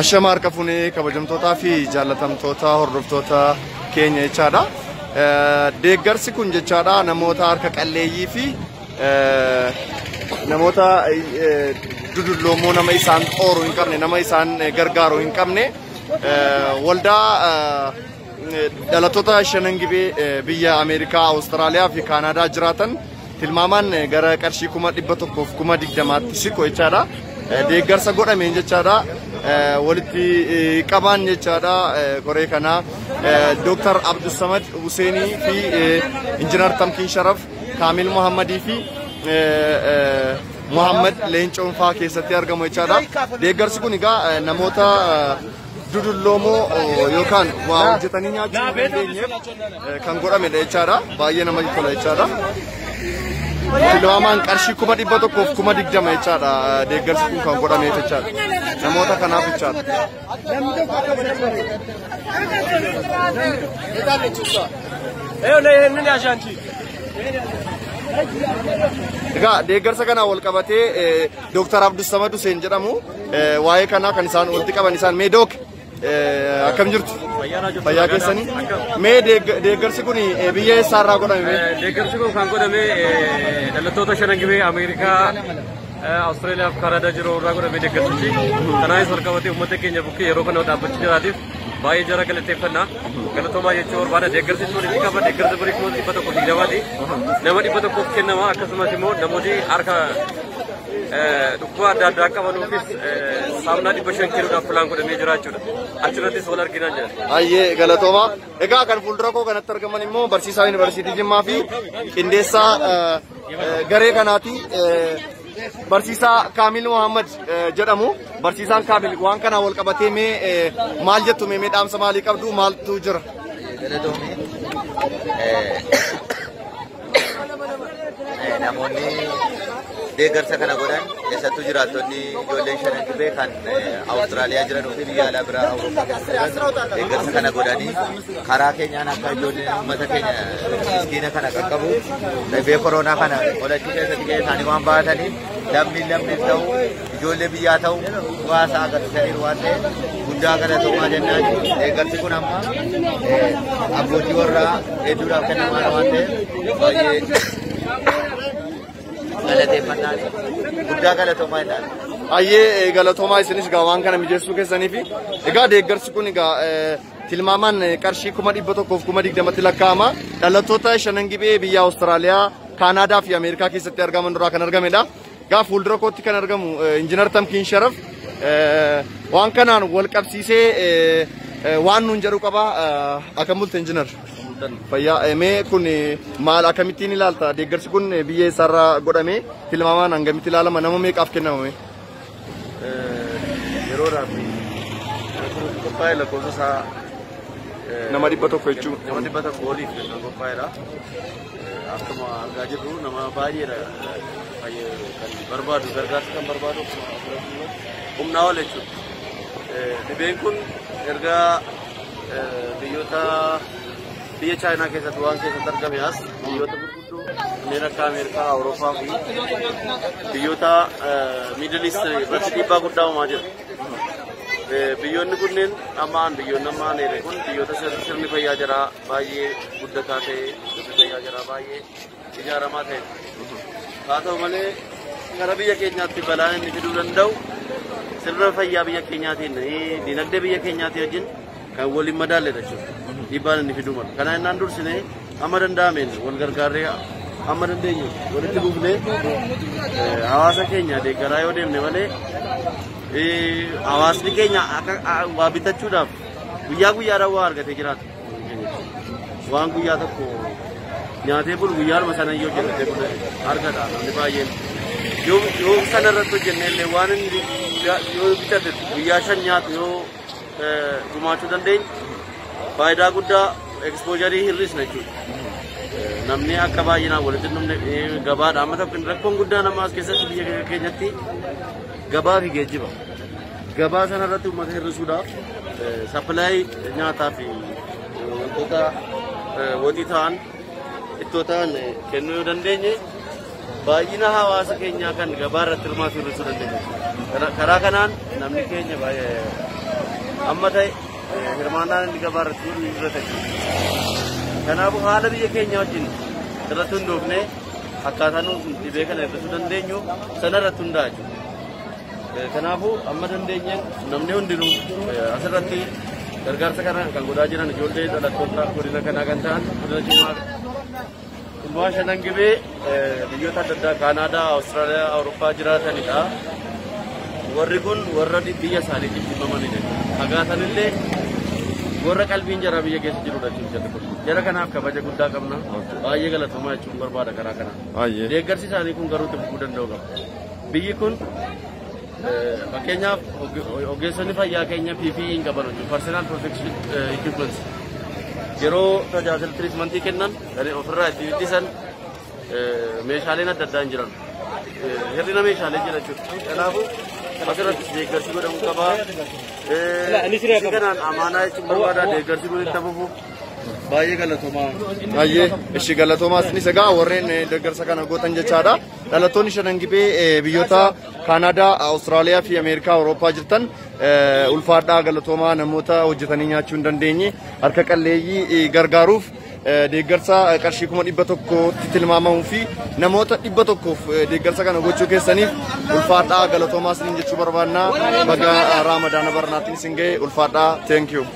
Ashama harka fuunee kabajamtootaa fi jaallatamtoota hordoftoota keenya jechaadha. Deeggarsi kun jechaadha namoota harka qalleeyyii fi namoota dudulloomoo nama isaan xooru hin qabne, nama isaan gargaaru hin qabne, waldaa dhalattoota Shanan Gibee biyya Ameerikaa, Awustiraaliyaa fi Kaanaadaa jiraatan tilmaamaan gara qarshii 120,000tti siqu jechaadha. Deeggarsa godhameen jechaadha. Walitti qabaan jechaadha koree kanaa Dr. Abdussamad Huseenii fi Injinar Tamkiin Sharaf, Kaamil Muhammadii fi Muhammad Leencoon fa'aa keessatti argamu jechaadha. Deeggarsi kun egaa namoota dudulloomoo yookaan waa hojjetanii nyaachuu hin dandeenyeef kan godhamedha jechaadha. Baay'ee namatti tola jechaadha. Tilmaamaan qarshii 120,000 jechaadha deeggarsi kun kan godhameef jechaadha. Namoota kanaaf jechaadha. Egaa deeggarsa kana wal qabatee Dr. Abdussamad Hussein jedhamu waa'ee kanaa kan isaan walitti qaban isaan. Mee Dook, akkam jirtu? Fayyaa keessanii? Mee deeggarsi kun biyya eessaarraa godhame? Deeggarsi kun kan godhame dhalattoota Shanan Gibee Ameerikaa, Awustiraaliyaa fi Kaanaadaa jiru irraa godhame deeggarsichi. Kanaanis wal qabatee uummata keenya bukkee yeroo kana dhaabbachuu jiraatiif baay'ee jara galateeffannaa. Galatoomaa jechuu barbaada. Deeggarsichi walitti qaba deeggarsa birii 120,000ti. Nama 100f kennama, akkasumas immoo namooti harka dhukkuba adda addaa qabanuufis saamunaa 500 kennuudhaaf filaan godhamee jira jechuudha. Achirrattis wal arginaan jira. Ayyee, galatooma. Egaa kan fuuldura koo kanatti argaman immoo barsiisaa Yuunivarsiitii Jimmaa fi qindeessaa garee kanaati. Barsiisaa Kaamil Muhammad jedhamu. Barsiisaan Kaamil, waan kana wal qabatee mee maal jettu? Mee dhaamsa maalii qabdu? Maaltu jira? Galatoomi. Namoonni deeggarsa kana godhan, keessattuu jiraattonni ijoolleen Shanan Gibee kan Awustiraaliyaa jiranuu fi biyya alaa biraa Awurooppaa keessa jiran deeggarsa kana godhanii karaa keenyaan akka ijoolleen uummata keenya miskiina kana qaqqabu, dhibee koronaa kana qolachuu keessatti gahee isaanii waan baataniif, lammiin lammiif ta'u, ijoollee biyyaa ta'u bu'aa agarsiisaniiru waan ta'eef guddaa galatoomaa jennaan. Deeggarsi kun amma abbootii warraa hedduudhaaf kennamaa waan ta'eef baay'ee galateeffannaan, guddaa galatoomaa jennaan. Ayyee, galatoomaa isinis egaa waan kana mijeessuu keessanii fi egaa deeggarsi kun egaa tilmaamaan qarshii 120,000tti lakkaa'ama. Dhalattoota Shanan Gibee biyya Awustiraaliyaa, Kaanaadaa fi Ameerikaa keessatti argaman duraa kan argamedha. Egaa fuuldura kootti kan argamu Injinar Tamkiin Sharaf waan kanaan wal qabsiisee waan nuun jedhu qaba. Akkam bulte, Injinar? Fayyaa. Mee kun maal, akkamittiin ilaalta? Deeggarsi kun biyya eessaarraa godhame? Tilmaamaan hangamitti ilaalama? Nama meeqaaf kennamame? Yeroodhaaf qophaa'e lakkoofsa isaa Nama 100 jechuun. Nama 100 oliif kan qophaa'edha. Akkuma argaa jirru nama baay'eedha kan barbaadu, gargaarsa kan barbaadu humnaa ol jechuudha. Dhibeen kun erga biyyoota biyya Chaayinaa keessatti waan keessatti argame as biyyoota gurguddoo kanneen akka Ameerikaa, Awurooppaa fi biyyoota Middle East irratti dhiibbaa guddaa uumaa jira. Biyyoonni kunneen ammaan, biyyoonni ammaan eere kun biyyoota sirni fayyaa jaraa baay'ee guddataa ta'e, sirni fayyaa jaraa baay'ee ijaaramaa ta'e. Haa ta'u malee gara biyya keenyaatti balaan inni fiduu danda'u sirna fayyaa biyya keenyaatiin, dinagdee biyya keenyaatiin wajjin kan waliin madaalledha jechuudha. Dhiibbaan inni fiduu malu. Kana innaan dursinee amma danda'ameen wal gargaarree, amma dandeenyu walitti buufnee hawaasa keenya deeggaraa yoo deemne malee, hawaasni keenya akka waa bitachuudhaaf guyyaa guyyaadhaan waa argatee jiraata. Waan guyyaa tokko nyaatee bulu guyyaadhuma sana yoo hojjetee bulu argata namni baay'een. Yoo sana irratti hojjenne illee, waan inni yoo bitate guyyaa 5 nyaatu yoo gumaachuu dandeenye, faayidaa guddaa exposure hir'isna jechuudha. Namni akka baay'inaan walitti dhumne gabaadha. Amma tokko rakkoon guddaan amma as keessatti biyya keenyatti gabaa fi geejjiba. Gabaa sana irratti uummata hir'isuudhaaf supply nyaataa fi wantoota waxii ta'an, ittoo ta'an kennuu yoo dandeenye, baay'ina hawaasa keenyaa kan gabaa irratti hirmaatu hir'isuu dandeenya. Karaa kanaan namni keenya baay'ee Amma ta'e hirmaannaan inni gabaa irratti godhu ni hir'ata jechuudha. Kanaafuu haala biyya keenya wajjin irratti hundoofnee akkaataa nu dhibee kana hir'isuu dandeenyu sana irratti hundaa'a jechuudha. Kanaafuu amma dandeenyeen namni hundinuu asirratti gargaarsa kana kan godhaa jiran ijoollee dhalattoota godina kanaa kan ta'an godina Jimmaa Ilmaan Shanan Gibee biyyoota adda addaa Kaanaadaa, Awustiraaliyaa, Awurooppaa jiraatanidha. Warri kun warra biyya isaaniitiif dhimmamanidha. Fagaatanillee warra qalbiin jaraa biyya keessa jirudha jechuudha kun. Jara kanaaf kabaja guddaa qabna. Baay'ee galatoomaa jechuun barbaada karaa kana. Deeggarsi isaanii kun garuu itti fufuu danda'u qaba. Biyyi kun fakkeenyaaf ogeessonni fayyaa keenya PPE hin qaban jechuudha. Personal protection equipment. Yeroo tajaajila tiriitmentii kennan kan ofirraa itti ittisan meeshaaleen adda addaa hin jiran. Hir'ina meeshaalee jira jechuudha. Kanaafuu asirrattis deeggarsi godhamuu qaba. Isi kanaan amaanaa jechuun barbaada deeggarsi kun itti fufu. Baay'ee galatoomaa. Baay'ee ishi galatoomaa isinis egaa warreen deeggarsa kana gootan jechaadha. Dhalattoonni Shanan Gibee biyyoota Kaanaadaa, Awustiraaliyaa fi Ameerikaa, Awurooppaa jirtan ulfaadhaa galatoomaa namoota hojjetanii nyaachuu hin dandeenye harka qalleeyyii gargaaruuf deeggarsa qarshii 100,000tti tilmaamamuu fi namoota 100f deeggarsa kana gochuu keessaniif ulfaadhaa galatoomaa isiniin jechuu barbaanna. Baga Raamadaana barnaatiin isin ga'e ulfaadhaa. Thank you.